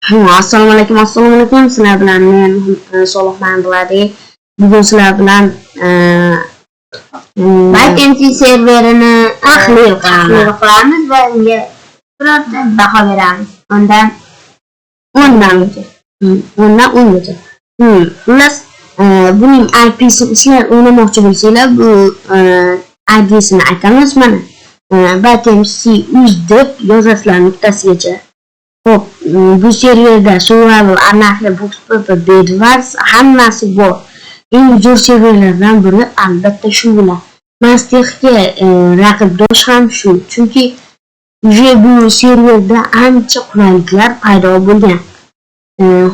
Assalomu alaykum, assalomu alaykum. Sizlar bilan men Solihman Vladi. Bugun sizlar bilan Vacancy serverini tahlil qilamiz. Tahlil qilamiz va unga birorta baho beramiz. Undan 10dan 10dan 10gacha. Xullas, buning IP'sini sizlar o'ynamoqchi bo'lsanglar, bu ID'sini aytamiz mana. BatMC uz deb yozasizlar nuqtasigacha. Xo'p, bu serverda Survival, Anarchy, Box PvP, Bedwars hammasi bor. Eng zo'r serverlardan biri albatta shu bo'ladi. Mastexga raqibdosh ham shu. Chunki уже bu serverda ancha qulayliklar paydo bo'lgan.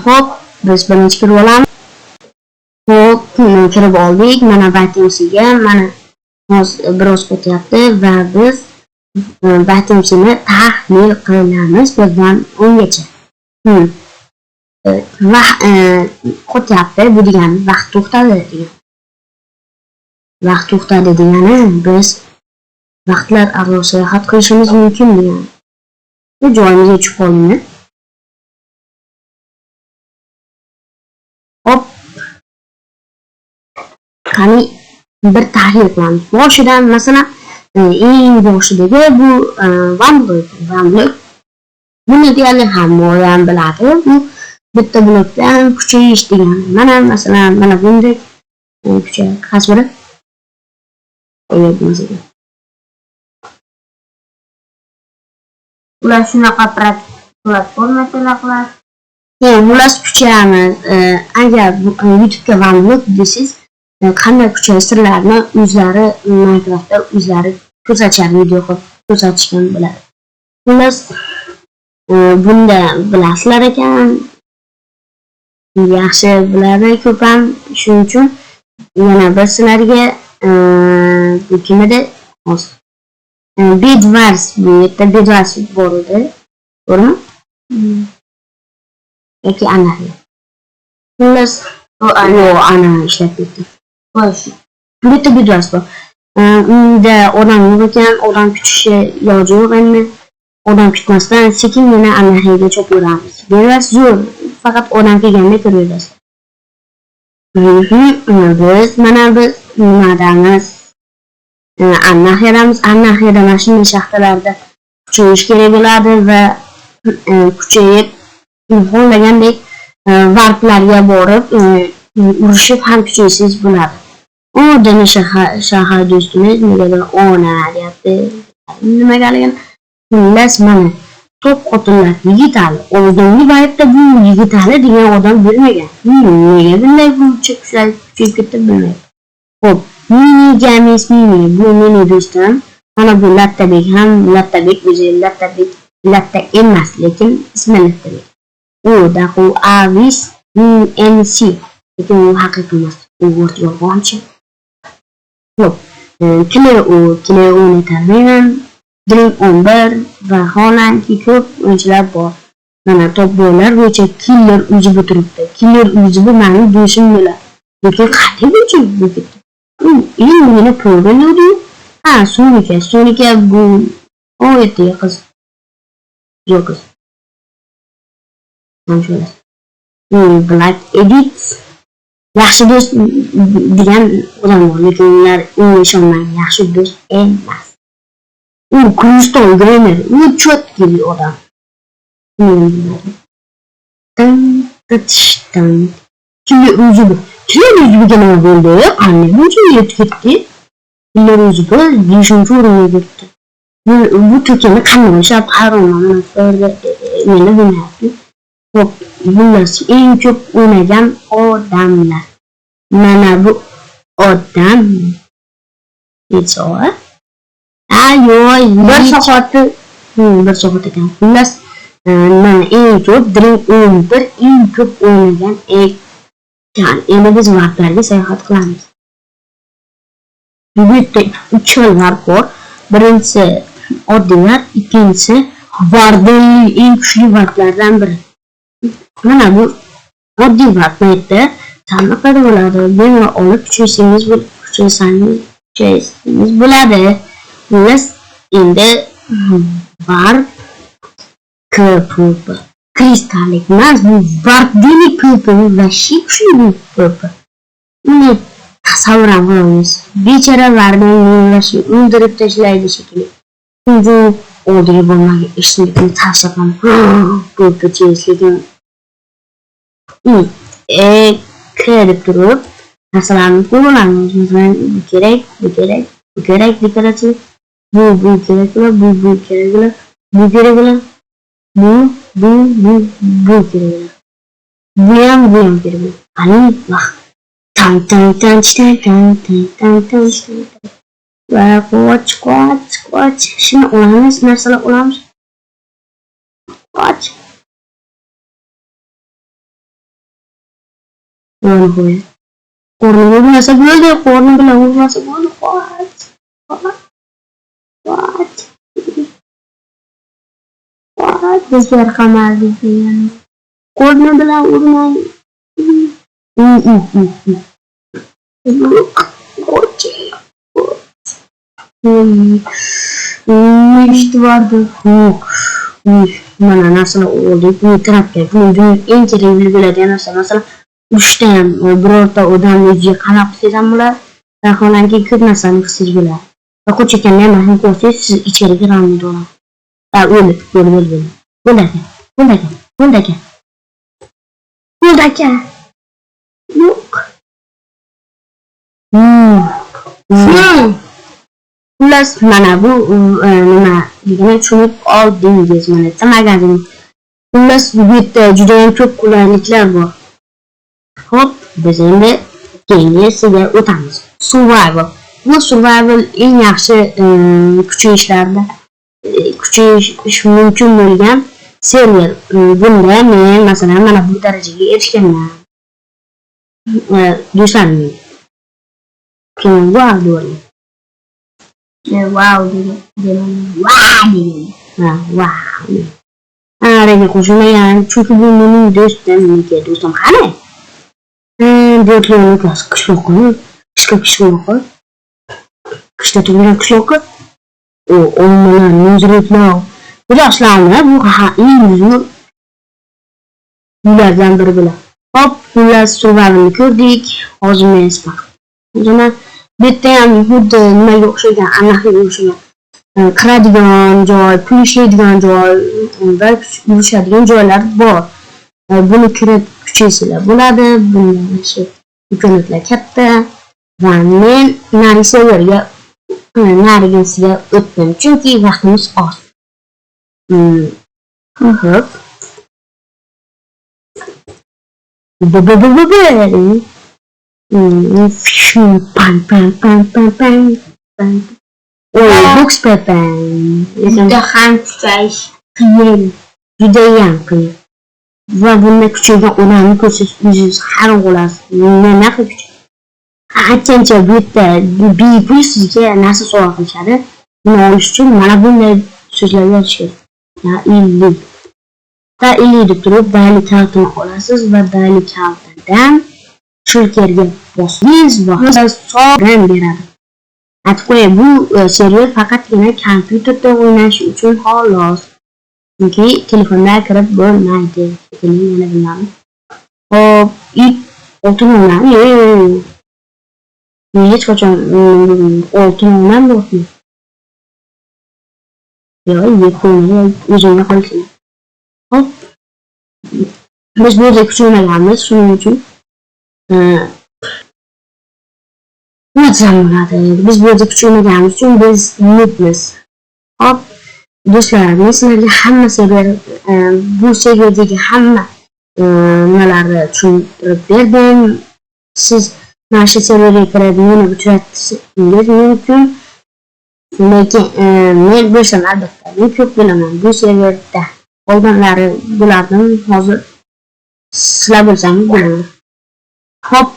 Xo'p, biz birinchi kirib olamiz. Xo'p, kirib oldik. Mana BatMCga, mana hozir biroz o'tyapti va biz BatMCni tahlil qilamiz 1dan 10gacha. Va qo'tyapti, bu degani vaqt to'xtadi degan. Vaqt to'xtadi degani biz vaqtlar aro sayohat qilishimiz mumkin degani. Bu joyimizga tushib qoldik. Hop. Qani bir tahlil qilamiz. Boshidan, masalan, eng boshidagi bu One Block, One Block. Buni deyarli hamma odam biladi. Bu bitta blokdan kuchayish degani. Mana masalan, mana bunday kuchayadi. Qaysi biri? O'ylayapmiz. Ular shunaqa platforma talab qiladi. Xullas kuchayamiz. Agar YouTube'ga One Block desangiz, qanday kuchayish sirlarini o'zlari Minecraftda o'zlari ko'rsatishadi, video qilib ko'rsatishgan bo'ladi. Xullas, bunda bilasizlar ekan, yaxshi biladi ko'p ham, shuning uchun yana bir sizlarga bu kim edi? Hozir. Bedwars, bu yerda Bedwars bor edi. To'g'rimi? Yoki Anarchy. Xullas, U ana yo'q, ana ishlab ketdi. Xo'sh. Bu yerda Bedwars bor. Unda odam yo'q ekan, odam kutishi iloji yo'q endi. Odam kutmasdan sekingina Anarchyga chopaveramiz. Bedwars zo'r, faqat odam kelganda ko'raverasiz. Biz mana biz nimadamiz? Anarchy'damiz. Anarchy'da mana shunday shaxtalarda kuchayish kerak bo'ladi va kuchayib xohlagandek warplarga borib urushib ham kuchaysangiz bo'ladi. U dini shahar do'stimiz negadir ona deyapti. Nimagaligini xullas mana top xotinlar Yigitali. Oldingi paytda bu Yigitali degan odam bo'lmagan. Nega bunday buncha kuchayib ketdi bilmayman. Xo'p, Mini Games Mini, bu meni do'stim. Mana bu Lattabek ham, Lattabek o'zi Lattabek, Latta emas, lekin ismi Lattabek. U Daqu Avis UNC, lekin u haqiqiy emas. U yolg'onchi. Xo'p, Kleo, Kleoni taniyman. Dream 11 va vaholanki ko'p o'yinchilar bor. Mana top boylar bo'yicha Killer o'zi bu turibdi. Killer o'zi bu meni do'stim bo'ladi. Lekin qanday bo'yicha bu ketdi? U meni ko'rgan edi. Ha, Sonika, Sonika bu o yerda qiz. Yo'q qiz. Mana shu. Black Edit yaxshi do'st degan odam bor, lekin ular unga ishonmang, yaxshi do'st emas. U Crystal Gamer, u cho'tki odam. Tan tan. Killer o'zi bu. Killer o'ziga nima bo'ldi? Qanday buncha yetib ketdi? Killer o'zi bu 5-o'ringa ketdi. Bu to'kini qanday o'xshab hayronman, mana meni bilmayapti. Xo'p, xullas eng ko'p o'ynagan odamlar. Mana bu odam necha soat? Ha, yo'q, 1 soatni 1 soat ekan. Xullas, mana eng ko'p Dream 11 eng ko'p o'ynagan ekan. Endi biz warplarga sayohat qilamiz. Bu yerda 3 xil warp bor. Birinchisi oddiy warp, ikkinchisi warpning eng kuchli warplardan biri. Mana bu oddiy warp bu yerda sandiqlar bo'ladi. Buni olib kuchaysangiz kuchaysangiz bo'ladi. Xullas, endi warp KPP. Kristallik emas, bu Vardini PvP вообще kuchli bu PvP. Uni tasavvur ham qilolmaysiz. Bechora Vardini вообще o'ldirib tashlaydi shekilli. Shuning oldiga bo'lmagan ishlikni tavsiya qilaman. PvP tezligini E K deb turib narsalarni ko'rib olamiz. Masalan, bu kerak, bu kerak, bu kerak dekoratsiya, bu kerak bo'ladi, bu kerak bo'ladi, bu kerak bo'ladi, bu kerak bo'ladi. Bu ham, bu ham kerak bo'ladi. Qani, vaqt. Tan tan tan tan tan tan tan tan tan. Va qoch, qoch, qoch. Shuni olamiz, narsalar olamiz. Qoch. Nihoyat. Qo'rni urmasa bo'ldi, qo'rni bilan urmasa bo'ldi. Qoch. Qoch. Qoch. Qoch. Bizlar qamaldik degan. Qo'rni bilan urmang. U u u u. Qoch. Uy. Uy. Eshitib bordi. Uy. Mana narsalar oldik. Bu trapka. Bu eng kerakli bo'ladigan narsa. Masalan, urushda ham birorta odamni yuziga qanaq qilsangiz ham bo'ladi. Vaholanki ko'p narsani qilsangiz bo'ladi. Va qochayotganda ham rahm ko'rsangiz, siz ichkariga kirolmaydi odam. Ha, o'ldi, bo'ldi, bo'ldi, bo'ldi. Bo'ldi aka, bo'ldi aka, bo'ldi aka. Bo'ldi aka. Yo'q. Xullas, mana bu nimaligini tushunib oldingiz. Mana magazin. Xullas, bu yerda juda ham ko'p qulayliklar bor. Xo'p, biz endi keyingisiga o'tamiz. Survival. Bu survival eng yaxshi kuchayishlarda kuchayish mumkin bo'lgan server. Bunda men masalan mana bu darajaga erishganman. Do'stlarim. Keyin wow degan. Wow degan. Wow degan. Ha, wow. Araga qo'shilmagan, chunki bu mening do'stim, nega do'stim qani? Dörtli qishloqi, qishloq qishloqi. Qishda tug'ilgan qishloqi. O, olmalar, muzliklar. Bilasizlarmi, bu eng zo'r uylardan biri bular. Hop, xullas survivalni ko'rdik. Hozir men O'zini bu yerda ham xuddi nimaga o'xshagan, anaqa o'xshagan. Qiradigan joy, pul ishlaydigan joy va urushadigan joylar bor. Buni kirib kuchaysizlar bo'ladi. Buni shu imkoniyatlar katta va men narigi serverga, narigisiga o'tdim, chunki vaqtimiz oz. Xo'p. Bu bu bu bu bu. Pan pan pan pan pan pan. Oy, box pan. Juda ham kuchayish qiyin, judayam qiyin. Va bunda kuchaygan odamni ko'rsangiz o'zingiz hayron qolasiz. Nima kuch? Ancha bu yerda bepul sizga narsa sovg'a qilishadi. Buni olish uchun mana bunday so'zlar yozish kerak. Ya 50. Va 50 deb turib daily count'ini olasiz va daily count'dan shulkerga bossangiz va sovrin beradi. Aytib qo'yay, bu server faqatgina kompyuterda o'ynash uchun xolos. Chunki telefonda kirib bo'lmaydi. Shekilli yana bilmadim. Hop, oltin olmam. Yo'q. Men hech qachon oltin olmam yo'qmi? Yo'q, yeb qo'ymayman, o'zimga qolsin. Hop. Biz bu yerda kuchaymaganmiz, shuning uchun nima desam bo'ladi? Biz bu yerda kuchaymaganimiz uchun biz noobmiz. Hop, do'stlar, men sizlarga hamma server, bu serverdagi hamma nimalarni tushuntirib berdim. Siz mana shu serverga kirib meni uchratishingiz mumkin. Lekin men bo'lsam albatta, men ko'p bilaman bu serverda. Oldinlari bo'lardim, hozir sizlar bo'lsangiz bilaman. Hop,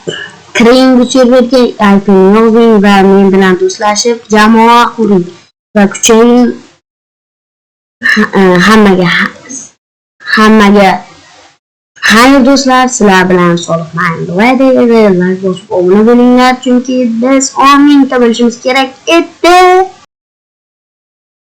kiring bu serverga, IP'ni yozing va men bilan do'stlashib jamoa quring va kuchaying. Hammaga xayr do'stlar, sizlar bilan Solih Like bosib obuna bo'linglar, chunki biz 10 mingta bo'lishimiz kerak edi.